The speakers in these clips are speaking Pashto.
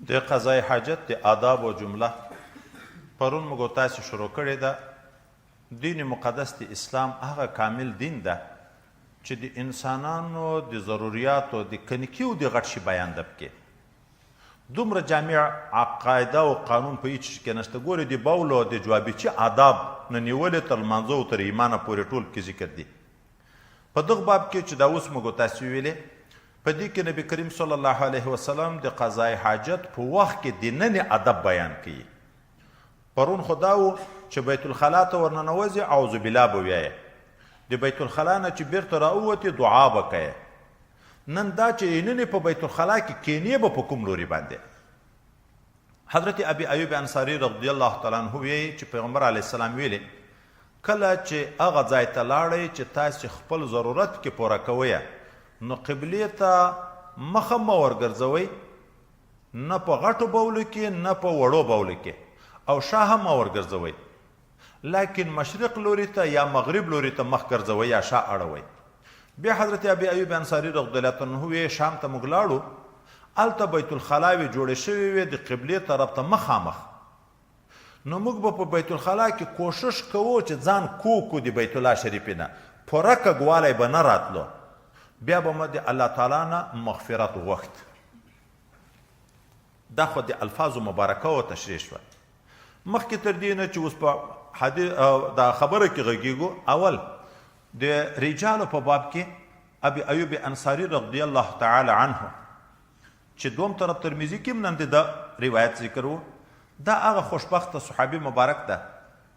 د قضای حاجت د آدابو جمله پرون موږ تاسو شروع کړې ده. دین مقدس د اسلام هغه کامل دین ده چې د انسانانو د ضروریاتو د کنکیو د غټ شي بیان ده. پکې دومره جامع عقاید او قانون په هیڅ کې نشته. ګورې د بول او د جوابیچي آداب نه نیولې تر لمانځه او تر ایمانه پورې ټول پکې ذکر دي. په دغه باب کې چې دا اوس موږ تاسو ویلې، په دې کې نبی کریم صلی الله علیه وسلم د قضای حاجت په وخت کې د ننې ادب بیان کوي. پرون خو دا و چې بیت الخلا ته ورننوځې اعوذ بالله به ویایې، د بیت الخلا نه چې بیرته راووتې دعا به کوې. نن دا چې ننې په بیت الخلا کې کینې به په کوم لوري باندې. حضرت ابي ایوب انصاري رضی الله تعالی عنه ویي چې پیغمبر علیه السلام ویلي، کله چې هغه ځای ته لاړئ چې تاسې خپل ضرورت کې پوره کوئ، نو قبلې ته مخه مه ورګرځوئ، نه په غټو بولو کې نه په وړو بولو کې، او شا هم مه ورګرځوئ، لکن مشرق لوري ته یا مغرب لوري ته مخ ګرځوئ یا شا اړوئ. بیا حضرت ابي ایوب انصاري رضی الله عنه وی، شام ته موږ لاړو، هلته بیت الخلاوې جوړې شوې وې د قبلې طرف ته مخامخ، نو موږ به په بیت الخلا کې کوشش کوو چې ځان کوکو د بیت الله شریفې نه، پوره کږوالی به نه راتلو، بیا به مو د الله تعالی نه مغفرت غوښت. دا خو د الفاظو مبارکه او تشریح شوه. مخکې تر دې نه چې اوس په حدیث دا خبره کې غږیږو، اول د رجالو په باب کې ابي ایوب انصاري رضی الله تعالی عنه چې دوم طرف ترمذي کې هم نن د روایت ذکر وو، دا هغه خوشبخته صحابي مبارک ده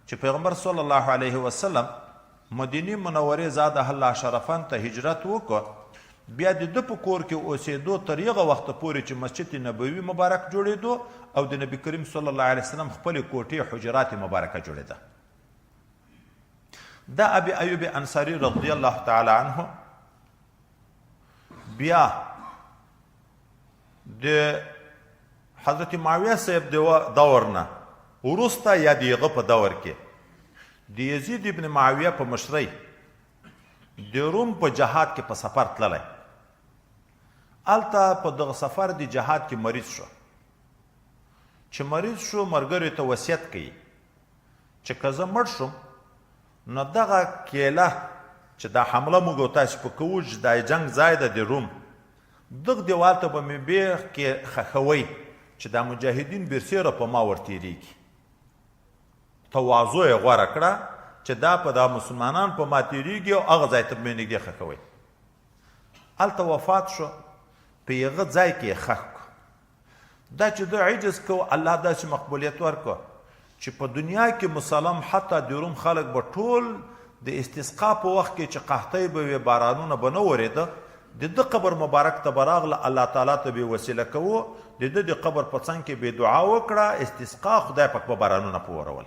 چې پیغمبر صلی الله علیه وسلم مدینه منورې زاده الله شرفن ته هجرت وکړ، بیا د ده په کور کې اوسېدو تر هغه وخته پورې چې مسجد نبوي مبارک جوړېدو او د نبی کریم صلی الله علیه وسلم خپلې کوټې حجرات مبارکه جوړېده. دا ابي ایوب انصاري رضی الله تعالی عنه بیا د حضرت معاویه صاحب د دور نه وروسته یا د هغه په دور کې د یزید ابن معاویه په مشرۍ د روم په جهاد کې په سفر تللی، هلته په دغه سفر د جهاد کې مریض شو. چې مریض شو ملګریو ته وصیت کوي چې که زه مړ شوم نو دغه کیله چې دا حمله موږ او تاسو په کوو چې دا جنګ ځای ده د روم، دغه دیوال ته به مې بیخ کې خښوئ چې دا مجاهدین برسېره په ما ورتېرېږي. تواضع یې غوره کړه چې دا په دا مسلمانان په ما تېرېږي او هغه ځای ته به مې نږدې خښوئ. هلته وفات شو، په هغه ځای کې یې خښ کړ. دا چې ده عجز کو، الله داسې مقبولیت ورکړ چې په دنیا کې مسلم حتی د روم خلک به ټول د استسقا په وخت کې چې قحطۍ به وې، بارانونه به نه ورېده، د ده قبر مبارک ته به راغله، الله تعالی ته به وسیله کوو، د ده د قبر په څنګ کې به دعا وکړه، استسقا، خدای پاک به بارانونه په ورول.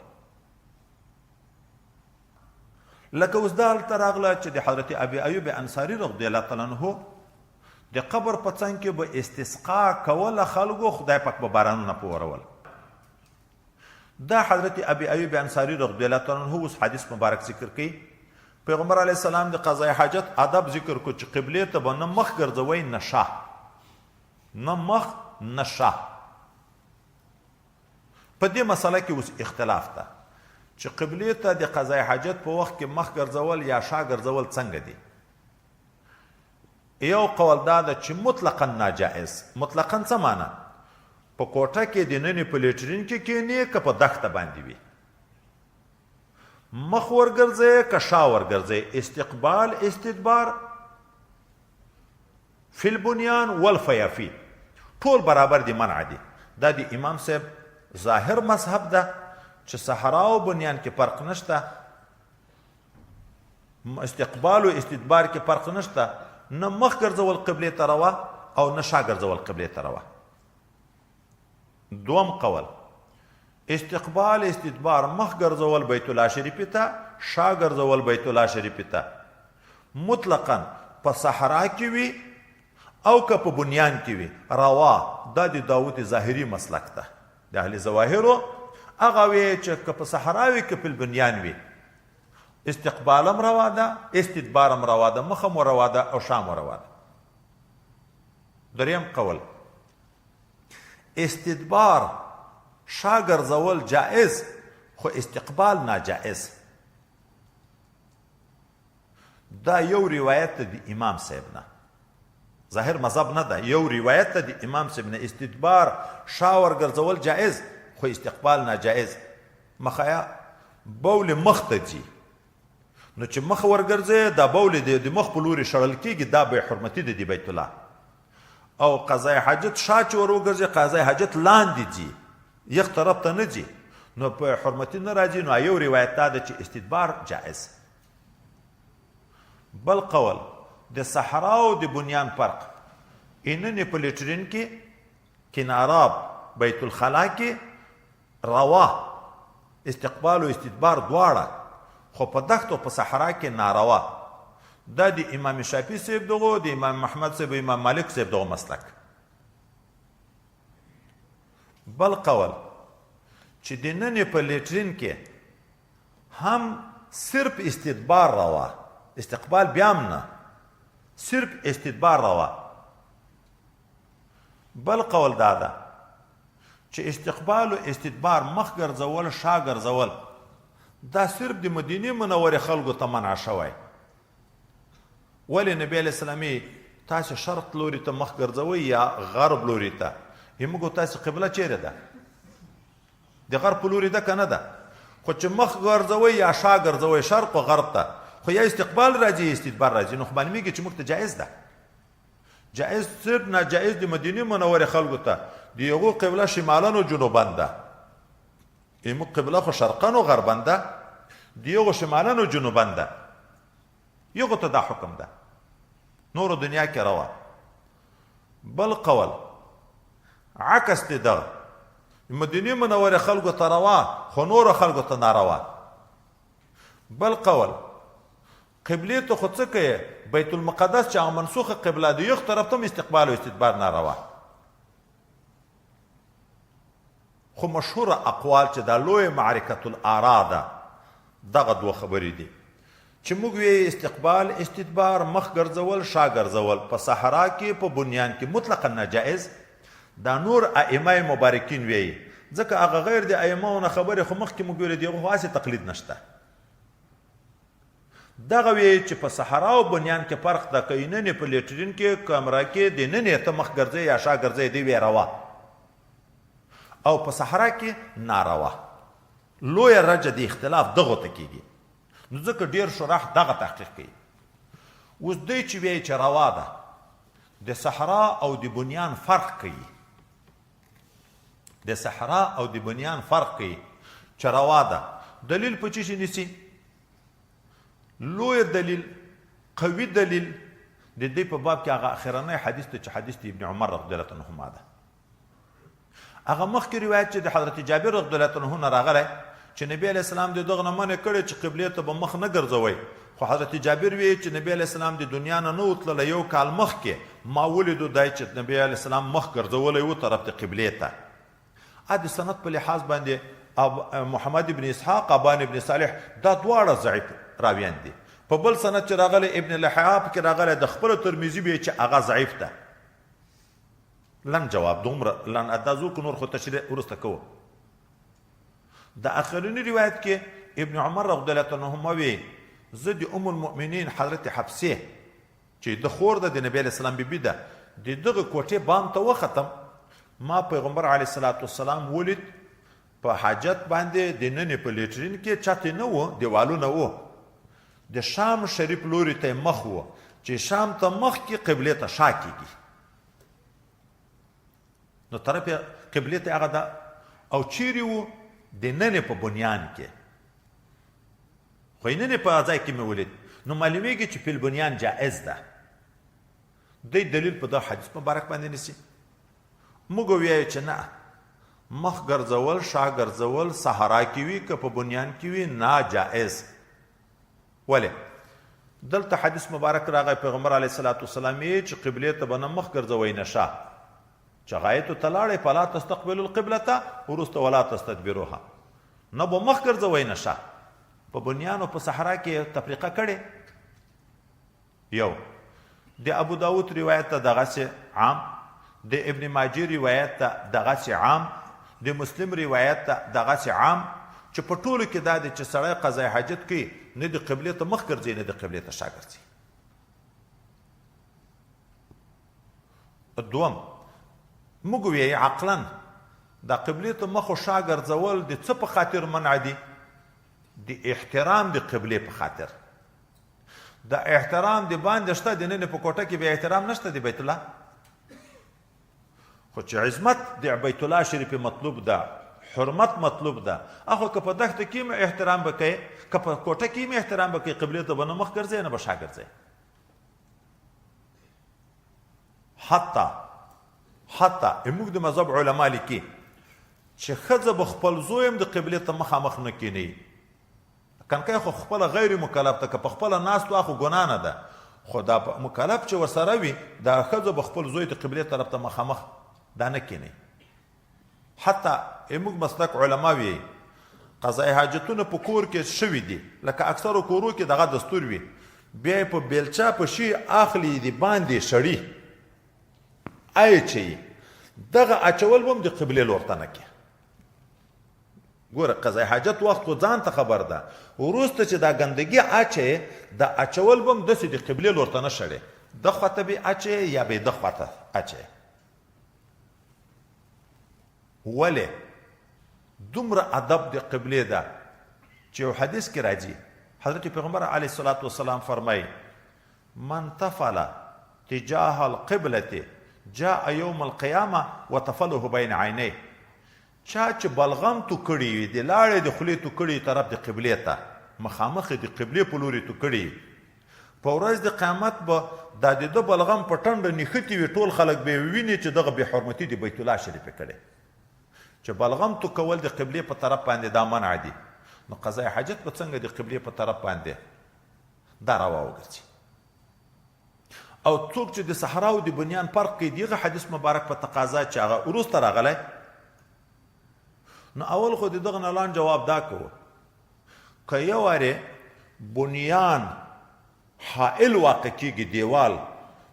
لکه اوس دا هلته راغله چې د حضرت ابي ایوب انصاري رضی الله تعالی عنه د قبر په څنګ کې به استسقا کوله خلکو، خدای پاک به بارانونه په ورول. دا حضرت ابي ایوب انصاري رضی الله تعالی عنه اوس حدیث مبارک ذکر کوي. پیغمبر علیه السلام د قضای حاجت ادب ذکر کو چې قبلې ته به نه مخ ګرځوئ نه شا، نه مخ نه شا. په دې مسله کې اوس اختلاف ده چې قبلې ته د قضای حاجت په وخت کې مخ ګرځول یا شا ګرځول څنګه دي. یو قول دا ده چې مطلقاً ناجائز. مطلقاً څه معنی؟ په کوټه کې د ننې په لیټرین کې کینې که په دښته باندې وي، مخ ورګرځي که شا ورګرځي، استقبال استدبار فی البنیان والفیافی ټول برابر دي، منع دي. دا د امام صاحب ظاهر مذهب ده چې صحرا او بنیان کې فرق نشته، استقبال او استدبار کې فرق نشته، نه مخ ګرځول قبلې ته روا او نه شا ګرځول قبلې ته روا. دوم قول استقبال استدبار مخ ګرځول بیت الله شریف ته، شا ګرځول بیت الله شریف ته، مطلقاً په صحرا کې وي او که په بنیان کې وي روا. دا د داود ظاهري مسلک ده، د اهل ظواهرو هغه وی چې که په صحرا وي که په بنیان وي، استقبالم روا ده، استدبارم روا ده، مخه مو روا ده او شا مو روا ده. دریم قول استدبار شا ګرځول جائز خو استقبال ناجائز. دا یو روایت د امام صاحب نه، ظاهر مذهب نه ده، یو روایت د امام صاحب نه، استدبار شا ورګرځول جائز خو استقبال ناجائز. مخایا بول مخ ته ځي، نو چې مخ ورګرځي دا بول د مخ په لوري شړل کېږي، دا بې حرمتي ده د بیت الله. او قضای حاجت شا چې ور وګرځي قضای حاجت لاندې ځي، یخ طرف ته نه ځي، نو په حرمتي نه راځي. نو یو روایت دا ده چې استدبار جائز. بل قول د صحرا او د بنیان فرق، اننې په لیټرین کې کناراب بیت الخلا کې روا استقبال او استدبار دواړه، خو په دښت او په صحرا کې ناروا. دا د امام شافعي صاحب دغه، د امام محمد صاحب، امام مالک صاحب دغه مسلک. بل قول چې د ننې په لیټرین کې هم صرف استدبار روا، استقبال بیا هم نه، صرف استدبار روا. بل قول دا ده چې استقبال او استدبار مخ ګرځول شا ګرځول دا صرف د مدینه منورې خلکو ته منع شوی. ولې نبی علیه السلام تاسو شرق لوري ته مخ ګرځوئ یا غرب لوري ته؟ موږ تاسو قبله چیرې ده؟ د غرب په لوري ده که نه ده؟ خو چې مخ ګرځوئ یا شا ګرځوئ شرق او غرب ته، خو یا استقبال راځي یا استدبار راځي، نو خو معلومیږي چې موږ ته جایز ده. جائز صرف ناجائز د مدینه منورې خلکو ته، د هغو قبله شمالا او جنوبا ده، زموږ قبله خو شرقا او غربا ده، د هغو شمالا او جنوبا ده، هغو ته دا حکم ده، نورو دنیا کې روا. بل قول عکس دی دغه، مدینه منورې خلکو ته روا خو نورو خلکو ته ناروا. بل قول قبلې ته خو څه کوې، بیت المقدس چې هغه منسوخه قبله ده، یو طرف ته هم استقبال او استدبار ناروا. خو مشهوره اقوال چې دا لویه معرکة الآرا ده، دغه دوه خبرې دي چې موږ وی استقبال استدبار مخ ګرځول شا ګرځول په صحرا کې په بنیان کې مطلقا ناجائز. دا نور ائمه مبارکین وی، ځکه هغه غیر د ائمه نه خبرې خو مخکې موږ ویلې دي، خو هسې تقلید نشته. دغه وی چې په صحرا او بنیان کې فرق ده، که ننې په لیټرین کې کمره کې د ننې ته مخ ګرځي یا شا ګرځي دی وی روا، او په صحرا کې ناروا. لویه رجه د اختلاف دغو ته کېږي، نو ځکه ډېر شرح دغه تحقیق کوي. اوس دوی چې وایي چې روا ده، د صحرا او د بنیان فرق کوي، د صحرا او د بنیان فرق کوي چې روا ده. دلیل په څه شي نیسي؟ لوی دلیل، قوي دلیل د دې په باب کې هغه اخرنی حدیث دی چې حدیث د ابن عمر رضی الله عنهما ده. هغه مخکې روایت چې د حضرت جابر رضی الله عنه نه راغلی چې نبی علیه السلام د دغه نه منع کړی چې قبلې ته به مخ نه ګرځوئ، خو حضرت جابر وی چې نبی علیه السلام د دنیا نه نه وتللی یو کال مخکې ما ولیدو دی چې نبی علیه السلام مخ ګرځولی و طرف د قبلې ته. ا د سند په لحاظ باندې محمد ابن اسحاق ابان ابن صالح دا دواړه ضعیف راویان دي. په بل سند چې راغلی ابن لحیه پکې راغلی د خپل ترمذي وی چې هغه ضعیف ده. لن جواب دومره لن ادا زو نور خو تشریح وروسته کوو. د اخرني روایت کې ابن عمر رضی الله عنهما وی زه د ام المؤمنین حضرت حفصه چې د خور ده د نبی علیه السلام بیبي ده د دغه کوټې بام ته وختم، ما پیغمبر علیه الصلاة والسلام ولید په حاجت باندې د ننې په لیټرین کې چت نه و، دیوالونه و، د شام شریف لوري ته مخ و چې شام ته مخ کې قبلې ته شا کېږي، نو طرف قبلې ته هغه ده او چیرې و د ننې په بنیان کې، خو یې ننې په ځای کې مې ولید، نو معلومیږي چې فی البنیان جائز ده. دی دلیل په دا حدیث مبارک باندې نیسي. موږ ویایو چې نه، مخ ګرځول شا ګرځول صحرا کې وي که په بنیان کې وي ناجائز. ولې؟ دلته حدیث مبارک راغی پیغمبر علیه الصلاة والسلام یې چې قبلې ته به نه مخ ګرځوئ نه شا، چې غایطو ته لاړئ فلا تستقبلوا القبلة وروسته ولا تستدبروها، نه به مخ ګرځوئ نه شا. په بنیان او په صحرا کې تفریقه کړې. یو د ابو داود روایت ته دغسې عام، د ابن ماجه روایت ده دغسې عام، د مسلم روایت ده دغسې عام، چې په ټولو کې دا دی چې سړی قضای حاجت کوي نه د قبلې ته مخ ګرځي نه د قبلې ته شا ګرځي. دوم، موږ ویې عقلا د قبلې ته مخ او شا ګرځول د څه په خاطر منع دي؟ د احترام د قبلې په خاطر. د احترام د باندې شته، د نن په کوټه کې به احترام نشته د بیت الله، خو چې عظمت د بیت الله شریف مطلوب ده، حرمت مطلوب ده، اخو که په دښته کې مې احترام وکړي، که په کوټه کې مې احترام وکړي، قبلې ته به نه مخ ګرځي نه به شا ګرځي. حتی موږ د مذهب علما لیکي چې ښځه به خپل زوی هم د قبلې ته مخامخ نه کینوي. کنکۍ خو خپله غیر مکلف ته که په خپله ناست وه خو ګناه نه ده، خو دا مکلف چې ورسره وي دا ښځه به خپل زوی د قبلې طرف ته مخامخ دا نه کینوي. حتی موږ مسلک علما وي قضای حاجتونه په کور کې شوي دي، لکه اکثرو کورو کې دغه دستور وي، بیا یې په بیلچه په شي اخلي دي باندې شړي اچوي، دغه اچول به هم د قبلې لور ته نه کې. ګوره قضای حاجت وخت خو ځان ته خبر ده، وروسته چې دا ګندګي اچوي دا اچول به هم داسې د قبلې لور ته نه شړي، د خواته به اچوي یا به یې د خواته اچوي. ولې دومره ادب د قبلې ده چې یو حدیث کې راځي حضرت پیغمبر علیه الصلاة والسلام فرمایي من تفل تجاه القبلة جاء يوم القيامة وتفله بين عينيه. چا چې بلغم تو کړی وي، د لاړې د خولې تو کړي طرف د قبلې ته مخامخ د قبلې په لوري تو کړي، په ورځ د قیامت به دا د ده بلغم په ټنډه نښتي وي، ټول خلک به یې وویني چې دغه بې حرمتي د بیت الله شریفې کړې. چې بلغم تو کول د قبلې په طرف باندې دا منع دي، نو قضای حاجت به څنګه د قبلې په طرف باندې دا روا وګرځي؟ او څوک چې د صحرا او د بنیان فرق کوي دغه حدیث مبارک په تقاضا چې هغه وروسته راغلی، نو اول خو د دغه نه لاند جواب دا کوه که یو وارې بنیان حائل واقع کیږي، دیوال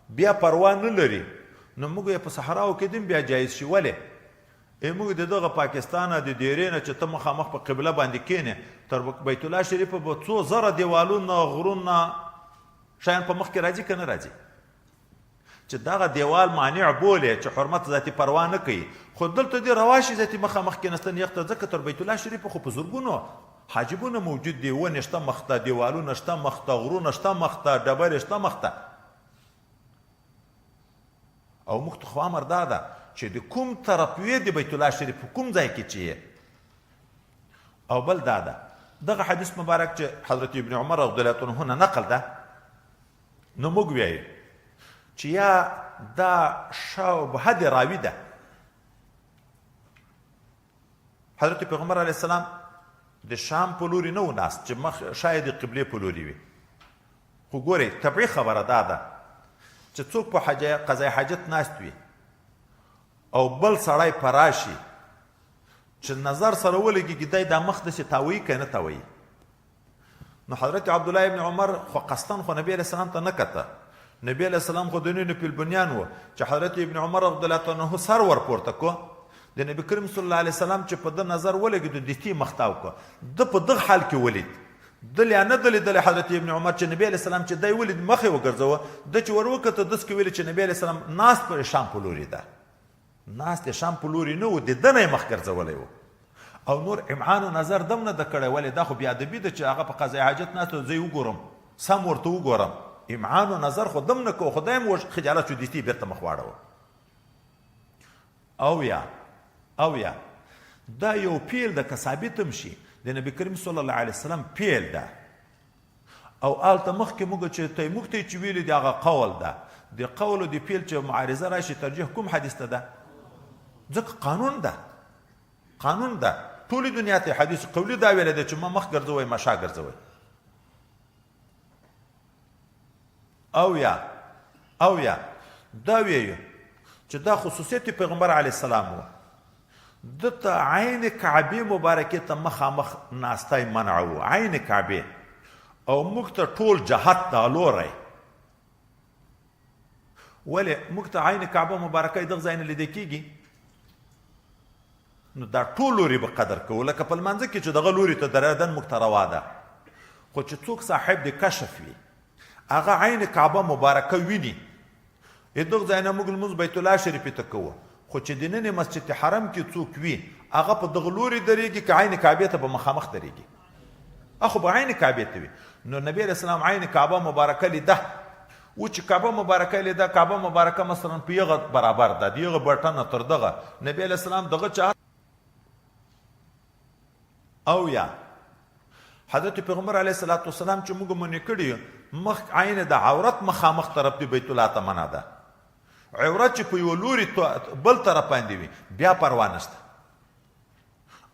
بیا پروا نه لري، نو موږ یې په صحراو کې دیم بیا جایز شي. ولې؟ موږ د دغه پاکستانه د دیرې نه چې ته مخامخ په قبله باندې کینې تر بیت الله شریف به څو زره دیوالونه غرونه شیان په مخ کې راځي که نه راځي؟ چې دغه دیوال مانع بولې چې حرمت ذاتي پروا نه کوي، خو دلته دې روا شي ذاتي مخامخ کېناستل نیغ ته، ځکه تر بیت الله شریف خو په زرګونو حاجبونه موجود دي، ونې شته مخته، دیوالونه شته مخته، غرونه شته مخته، ډبرې شته مخته. او موږ ته خو امر دا ده چې د کوم طرف وې د بیت الله شریف په کوم ځای کې چې یې. او بل دا ده دغه حدیث مبارک چې حضرت ابن عمر رضی الله عنه نه نقل ده، نو موږ وایو چې یا دا شبهه د راوي ده. حضرت پیغمبر علیه السلام د شام په لوري نه و ناست چې مخ شاید د قبلې په لوري وي، خو ګورئ طبعي خبره دا ده چې څوک په قضای حاجت ناست وي او بل سړی په راشي چې نظر سره ولګېږي، دی دا مخ داسې تاویي که نه تاویي. نو حضرت عبد الله ابن عمر خو قصداً خو نبی علیه السلام ته نه کته، نبی علیه السلام خو د نینو په بنیان و چې حضرت ابن عمر رضی الله عنه سر ورپورته کو، د نبی کریم صلی الله علیه وسلم چې په ده نظر ولګېد د تی مخ تاو کو، ده په دغه حال کې ولید، ده لا نه ده لیدلی حضرت ابن عمر چې نبی علیه السلام چې دی ولید مخ یې وګرځوه، ده چې ور وکته داسې کې ویل چې نبی علیه السلام ناست پر شام په لوري ده، ناست د شام په لوري نه و، د ده نه یې مخ ګرځولی و. او نور امعان و نظر دم نه ده کړی، ولې دا خو بې ادبي ده چې هغه په قضای حاجت ناست و، زه یې وګورم، سم ورته وګورم، امعان و نظر خو دم نه کوو، خدای هم خجالت شو، دې بیرته مخ واړوه. او یا دا یو پیل ده که ثابت هم شي د نبی کریم صلی الله علیه وسلم پیل ده، او هلته مخکې موږ چې ته موږ ته چې ویلي د هغه قول ده، د قول او د پیل چې معارضه راشي ترجیح کوم حدیث ته ده؟ ځکه قانون ده، قانون ده، ټولې دنیا ته حدیث قولی دا ویلی دی چې ما مخ ګرځوئ ما شا ګرځوئ. او یا دا ویو چې دا خصوصیت پیغمبر علیه السلام و، ده ته عین کعبې مبارکې ته مخامخ ناستی منع و، عین کعبې، او موږ ته ټول جهت دا لوری. ولې موږ ته عین کعبه مبارکه دغه ځای نه لیدل کېږي؟ نو دا ټول لوري به قدر کوو، لکه په لمانځه کې چې دغه لوري ته درېدن موږ ته روا ده، خو چې څوک صاحب د کشف وي هغه عین کعبه مبارکه ویني، دغه ځای نه موږ لمونځ بیت الله شریفې ته کوو، خو چې د ننې مسجد حرم کې څوک وي هغه په دغه لوري درېږي که عین کعبې ته به مخامخ درېږي؟ اخو به عین کعبې ته وي. نو نبی علیه السلام عین کعبه مبارکه لیده و، چې کعبه مبارکه لیده، کعبه مبارکه مثلا په یغه برابر ده، د یغه بټنه تر دغه نبی علیه السلام دغه چا او یا حضرت پیغمبر علیه الصلاۃ والسلام چې موږ مونږ کړی مخ عین د عورت مخامخ طرف دی بیت الله ته منع ده، عورت چې په یو لوري بل طرف باندې وي بیا پروا نشته.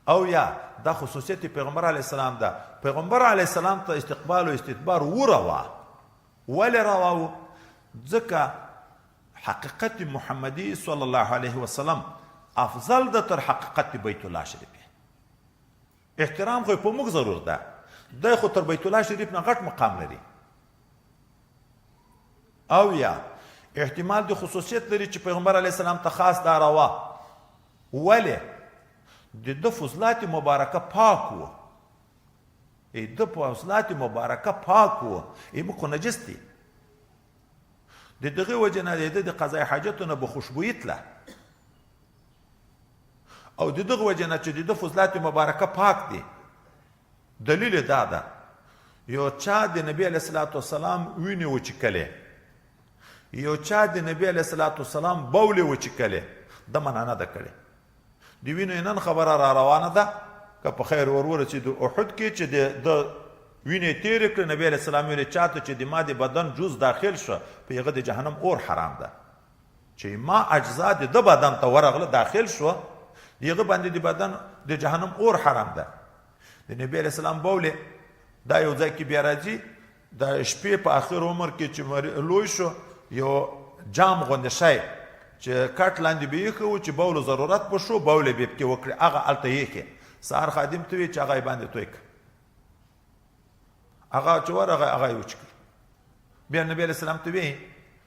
او یا دا خصوصیت پیغمبر علی السلام ده، پیغمبر علی السلام ته استقبال او استدبار و روا، ولې روا و؟ ځکه حقیقت محمدي صلی الله علیه وسلم افضل ده تر حقیقت بیت الله شریف. احترام خو په موږ ضرور ده، دی خو تر بیت الله شریف نه غټ مقام لري. او یا احتمال د خصوصیت لري چې پیغمبر علی السلام ته خاص دا روا، ولې د ده فضلات مبارکه پاک وو، د فضلات مبارکه پاک وو، ای موږ خو نجس دي، د دغه وجه نه د ده د قضای حاجتو نه به خوشبویي تله، او د دغه وجه نه چې د ده فضلات مبارکه پاک دي. دلیل دا ده یو چا د نبی علیه الصلاة والسلام وینې وچکلې، یو چا د نبی علیه الصلاة والسلام بولې وچکلې، د منع نه ده کړې. د وینو یې نن خبره را روانه ده که په خیر ور ورسېدو احد کې چې د وینې تېرې کړې، نبی علیه السلام ویلې چاته چې د ما د بدن جز داخل شو په هغه د جهنم اور حرام ده، چې ما اجزا د ده بدن ته ورغله داخل شو د هغه باندې د بدن د جهنم اور حرام ده. د نبی علیه السلام بولې دا یو ځای کې بیا راځي، د شپې په اخر عمر کې چې لوی شو یو جام غوندې شی چې کټ لاندې به ایښی و، چې بولو ضرورت به شو بولې به یې پکې وکړې، هغه هلته ایښې، سهار خادم ته وی چې هغه یې باندې توی کړه، هغه چې ورغی هغه یې وچکل. بیا نبی علیه السلام ته وی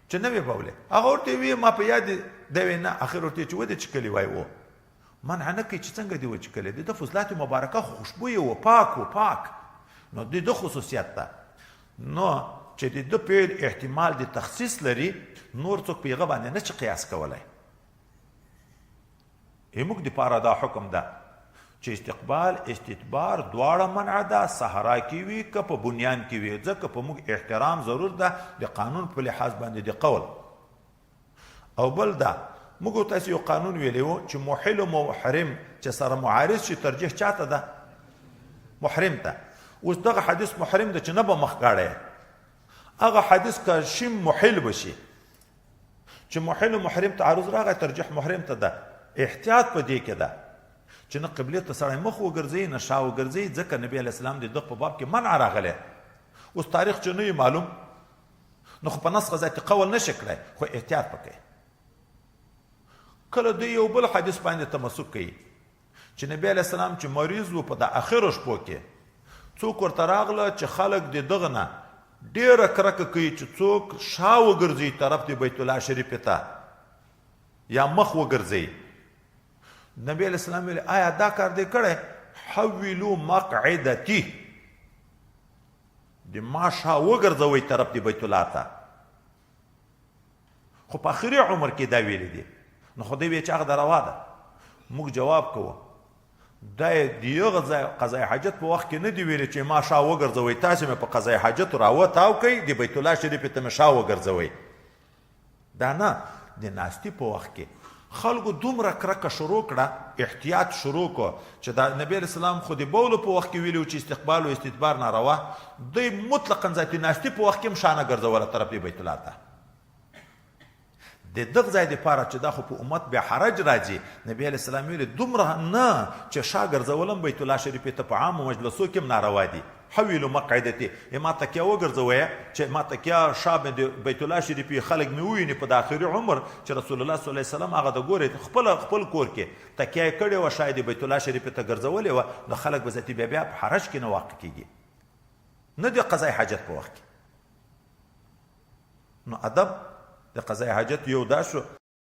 چې نه وی بولې، هغه ورته وی ما په یاد دی وی نه، اخر ورته چې ودې چکلي وای و منع نه کوي چې څنګه دې وچکلې، د ده فضلات مبارکه خو خوشبویه و، پاک و پاک، نو د ده خصوصیت ده، نو چې د ده فعل احتمال د تخصیص لري، نور څوک په هغه باندې نه شي قیاس کولی. موږ دپاره دا حکم ده چې استقبال استدبار دواړه منع ده، صحرا کې وي که په بنیان کې وي، ځکه په موږ احترام ضرور ده د قانون په لحاظ باندې د قول. او بل دا موږ تاسو یو قانون ویلی وو چې محل او محرم چې سره معارض شي ترجیح چاته ده؟ محرم ته. اوس دغه حدیث محرم ده چې نه به مخ کاړی، هغه حدیث که شیم محل بشي چې محل او محرم تعارض راغی ترجیح محرم ته ده. احتیاط په دې کې ده چې نه قبلې ته سړی مخ وګرځي نه شا وګرځي، ځکه نبی علیه السلام د دغه په باب کې منع راغلی. اوس تاریخ چې نه معلوم نو خو په نسخه ذات قول نشي کړای، خو احتیاط پکې. کله دوی یو بل حدیث باندې تمسک کوي چې نبی علیه السلام چې مریض و په د اخرو شپو کې څوک ورته راغله چې خلک د دغه نه ډېره کرکه کوي چې څوک شا وګرځي طرف د بیت الله شریف ته یا مخ وګرځي. نبی علیه السلام ویل آیا دا کار دې کړی؟ حولو مقعدتي، د ما شا وګرځوئ طرف د بیت الله ته. خو په اخري عمر کې دا ویلي دي، نو خو دی وی چې هغه د روا ده. موږ جواب کوو دا د یغه ځای قضای حاجت په وخت کې نه دی ویلي چې ما شا وګرځوئ، تاسې مې په قضای حاجت راوتاو کړئ، د بیت الله شریفې ته مې شا وګرځوئ. دا نه، د ناستي په وخت کې خلکو دومره کرکه شروع کړه، احتیاط شروع کو چې دا نبی علیه السلام خو د بولو په وخت کې ویلي چې استقبال او استدبار ناروا دی، مطلقاً ذاتي ناستي په وخت کې هم شا نه ګرځوله طرف بیت الله ته. د دغه ځای دپاره چې دا خو په امت بیا حرج راځي، نبی علیه السلام ویلي دومره نه چې شا ګرځول هم بیت الله شریفې ته په عامو مجلسو کې هم ناروا دي. حویلو مقعدتي، ما تکیه وګرځوی چې ما تکیه شا مې د بیت الله شریفې خلک مې وویني په د آخري عمر چې رسول الله صلی الله علیه وسلم هغه د ګورې خپل خپل کور کې تکیه یې کړې وه، شا یې د بیت الله شریفې ته ګرځولې وه، نو خلک به ذاتي بیا بیا په حرج کې نه واقع کېږي، نه د قضای حاجت په وخت کې. نو ادب د قضای حاجت یو دا شو.